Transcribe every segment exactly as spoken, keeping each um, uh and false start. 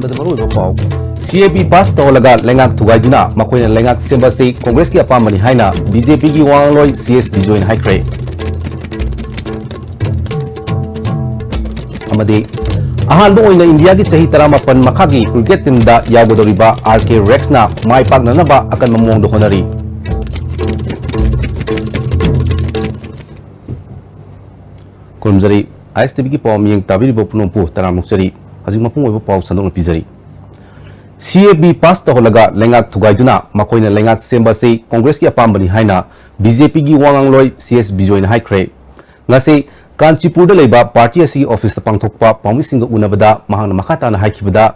ꯃꯔꯨꯑꯣꯏꯕ ꯄꯥꯎ꯫ ꯁꯤ ꯑꯦ ꯕꯤ ꯄꯥꯁ ꯇꯧꯍꯜꯂꯒ ꯂꯩꯉꯥꯛ ꯊꯨꯒꯥꯏꯗꯨꯅ ꯃꯈꯣꯏꯅ ꯂꯩꯉꯥꯛ ꯁꯦꯝꯕ ꯑꯁꯤ ꯀꯣꯡꯒ꯭ꯔꯦꯁꯀꯤ ꯑꯄꯥꯝꯕꯅꯤ ꯍꯥꯏꯅ ꯕꯤ ꯖꯦ ꯄꯤꯒꯤ ꯋꯥ ꯉꯥꯡꯂꯣꯏ ꯁꯤ ꯑꯦꯁ ꯕꯤꯖꯣꯏꯅ ꯍꯥꯏꯈ꯭ꯔꯦ꯫ ꯑꯃꯗꯤ ꯑꯍꯥꯟꯕ ꯑꯣꯏꯅ ꯏꯟꯗꯤꯌꯥꯒꯤ ꯆꯍꯤ ꯇꯔꯥꯃꯥꯄꯟ ꯃꯈꯥꯒꯤ ꯀ꯭ꯔꯤꯀꯦꯠ ꯇꯤꯝꯗ ꯌꯥꯎꯒꯗꯧꯔꯤꯕ ꯑꯥꯔ ꯀꯦ ꯔꯦꯛꯁꯅ ꯃꯥꯏ ꯄꯥꯛꯅꯅꯕ ꯑꯀꯟꯕ ꯃꯑꯣꯡꯗ ꯍꯣꯠꯅꯔꯤ꯫ ꯈꯨꯔꯨꯝꯖꯔꯤ꯫ ꯑꯥꯏ ꯑꯦꯁ ꯇꯤ ꯚꯤꯒꯤ ꯄꯥꯎ ꯃꯤꯠꯌꯦꯡ ꯇꯥꯕꯤꯔꯤꯕ ꯄꯨꯝꯅꯃꯛꯄꯨ ꯇꯔꯥꯝꯅ ꯑꯣꯛꯆꯔꯤ꯫ ꯍꯧꯖꯤꯛ ꯃꯄꯨꯡ ꯑꯣꯏꯕ ꯄꯥꯎ ꯁꯟꯗꯣꯛꯅ ꯄꯤꯖꯔꯤ꯫ ꯁꯤ ꯑꯦ ꯕꯤ ꯄꯥꯁ ꯇꯧꯍꯜꯂꯒ ꯂꯩꯉꯥꯛ ꯊꯨꯒꯥꯏꯗꯨꯅ ꯃꯈꯣꯏꯅ ꯂꯩꯉꯥꯛ ꯁꯦꯝꯕ ꯑꯁꯤ ꯀꯣꯡꯒ꯭ꯔꯦꯁꯀꯤ ꯑꯄꯥꯝꯕꯅꯤ ꯍꯥꯏꯅ ꯕꯤ ꯖꯦ ꯄꯤꯒꯤ ꯋꯥ ꯉꯥꯡꯂꯣꯏ ꯁꯤ ꯑꯦꯁ ꯕꯤꯖꯣꯏꯅ ꯍꯥꯏꯈ꯭ꯔꯦ꯫ ꯉꯁꯤ ꯀꯥꯟꯆꯤꯄꯨꯔꯗ ꯂꯩꯕ ꯄꯥꯔꯇꯤ ꯑꯁꯤꯒꯤ ꯑꯣꯐꯤꯁꯇ ꯄꯥꯡꯊꯣꯛꯄ ꯄꯥꯎꯃꯤꯁꯤꯡꯒ ꯎꯅꯕꯗ ꯃꯍꯥꯛꯅ ꯃꯈꯥ ꯇꯥꯅ ꯍꯥꯏꯈꯤꯕꯗ,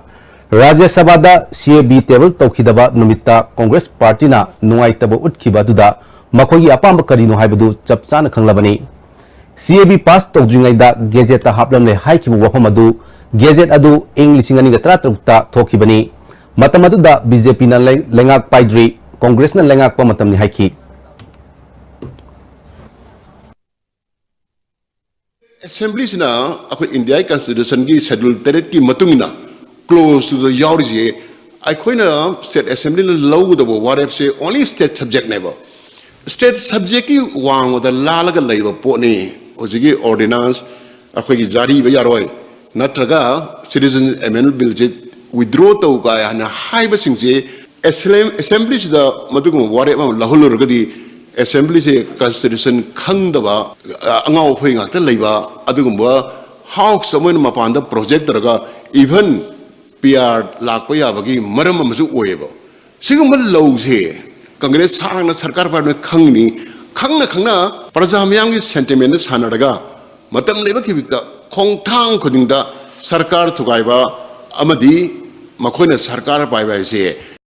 ꯔꯥꯖ꯭ꯌ ꯁꯚꯥꯗ ꯁꯤ ꯑꯦ ꯕꯤ ꯇꯦꯕꯜ ꯇꯧꯈꯤꯗꯕ ꯅꯨꯃꯤꯠꯇ ꯀꯣꯡꯒ꯭ꯔꯦꯁ ꯄꯥꯔꯇꯤꯅ ꯅꯨꯡꯉꯥꯏꯇꯕ ꯎꯠꯈꯤꯕ ꯑꯗꯨꯗ ꯃꯈꯣꯏꯒꯤ ꯑꯄꯥꯝꯕ ꯀꯔꯤꯅꯣ ꯍꯥꯏꯕꯗꯨ ꯆꯞ ꯆꯥꯅ ꯈꯪꯂꯕꯅꯤ꯫ ꯁꯤ ꯑꯦ ꯕꯤ ꯄꯥꯁ ꯇꯧꯗ꯭ꯔꯤꯉꯩꯗ ꯒꯦꯖꯦꯠꯇ ꯍꯥꯞꯂꯝꯂꯦ ꯍꯥꯏꯈꯤꯕ ꯋꯥꯐꯝ ꯑꯗꯨ, ꯒꯦꯖꯦꯠ ꯑꯗꯨ ꯏꯪ ꯂꯤꯁꯤꯡ ꯑꯅꯤꯒ ꯇꯔꯥꯇꯔꯨꯛꯇ ꯊꯣꯛꯈꯤꯕꯅꯤ꯫ ꯃꯇꯝ ꯑꯗꯨꯗ ꯕꯤ ꯖꯦ ꯄꯤꯅ ꯂꯩ-, ꯂꯩꯉꯥꯛ ꯄꯥꯏꯗ꯭ꯔꯤ, ꯀꯣꯡꯒ꯭ꯔꯦꯁꯅ ꯂꯩꯉꯥꯛꯄ ꯃꯇꯝꯅꯤ ꯍꯥꯏꯈꯤ꯫ ꯑꯦꯁꯦꯝꯕ꯭ꯂꯤꯁꯤꯅ ꯑꯩꯈꯣꯏ ꯏꯟꯗꯤꯌꯥꯒꯤ ꯀꯟꯁꯇꯤꯇ꯭ꯌꯨꯁꯟꯒꯤ ꯁꯦꯗ꯭ꯌꯨꯜ ꯇꯔꯦꯠꯀꯤ ꯃꯇꯨꯡ ꯏꯟꯅ ꯀ꯭ꯂꯣꯖꯇꯨꯗ ꯌꯥꯎꯔꯤꯁꯦ, ꯑꯩꯈꯣꯏꯅ ꯁ꯭ꯇꯦꯠ ꯑꯦꯁꯦꯝꯕ꯭ꯂꯤꯅ ꯂꯧꯒꯗꯕ ꯋꯥꯔꯦꯞꯁꯦ ꯑꯣꯟꯂꯤ ꯁ꯭ꯇꯦꯠ ꯁꯕꯖꯦꯛꯅꯦꯕ꯫ ꯁ꯭ꯇꯦꯠ ꯁꯕꯖꯦꯛꯀꯤ ꯋꯥꯡꯃꯗ ꯂꯥꯜꯂꯒ ꯂꯩꯕ ꯄꯣꯠꯅꯤ꯫ ꯍꯧꯖꯤꯛꯀꯤ ꯑꯣꯔꯗꯤꯅꯥꯟꯁ ꯑꯩꯈꯣꯏꯒꯤ ꯖꯥꯔꯤ ꯏꯕ ꯌꯥꯔꯣꯏ, ꯅꯠꯇ꯭ꯔꯒ ꯁꯤꯇꯤꯖꯟ ꯑꯦꯃꯦꯟꯗꯃꯦꯟ ꯕꯤꯜꯁꯦ ꯋꯤꯗ꯭ꯔꯣ ꯇꯧ ꯀꯥꯏ ꯍꯥꯏꯅ ꯍꯥꯏꯕꯁꯤꯡꯁꯦ ꯑꯦꯁꯦꯝ-, ꯑꯦꯁꯦꯝꯕ꯭ꯂꯤꯁꯤꯗ ꯃꯗꯨꯒꯨꯝꯕ ꯋꯥꯔꯦꯞ ꯑꯃ ꯂꯧꯍꯜꯂꯨꯔꯒꯗꯤ ꯑꯦꯁꯦꯝꯕ꯭ꯂꯤꯁꯦ ꯀꯟꯁꯇꯤꯇ꯭ꯌꯨꯁꯟ ꯈꯪꯗꯕ, ꯑ, ꯑꯉꯥꯎ ꯑꯐꯩ ꯉꯥꯛꯇ ꯂꯩꯕ ꯑꯗꯨꯒꯨꯝꯕ ꯍꯥꯎꯁ ꯑꯃ ꯑꯣꯏꯅ ꯃꯄꯥꯟꯗ ꯄ꯭ꯔꯣꯖꯦꯛ ꯇꯧꯔꯒ ꯏꯚꯟ ꯄꯤ ꯑꯥꯔ ꯂꯥꯛꯄ ꯌꯥꯕꯒꯤ ꯃꯔꯝ ꯑꯃꯁꯨ ꯑꯣꯏꯌꯦꯕ꯫ ꯁꯤꯒꯨꯝꯕ ꯂꯧꯁꯦ ꯀꯪꯒ꯭ꯔꯦꯁ ꯁꯥꯡꯅ ꯁꯔꯀꯥꯔ ꯄꯥꯏꯕꯅ ꯈꯪꯅꯤ, ꯈꯪꯅ ꯈꯪꯅ ꯄ꯭ꯔꯖꯥ ꯃꯤꯌꯥꯝꯒꯤ ꯁꯦꯟꯇꯤꯃꯦꯟꯗ ꯁꯥꯟꯅꯔꯒ ꯃꯇꯝ ꯂꯩꯕ ꯈꯤꯕꯤꯛꯇ ꯈꯣꯡꯊꯥꯡ ꯈꯨꯗꯤꯡꯗ ꯁꯔꯀꯥꯔ ꯊꯨꯒꯥꯏꯕ ꯑꯃꯗꯤ ꯃꯈꯣꯏꯅ ꯁꯔꯀꯥꯔ ꯄꯥꯏꯕ ꯍꯥꯏꯁꯦ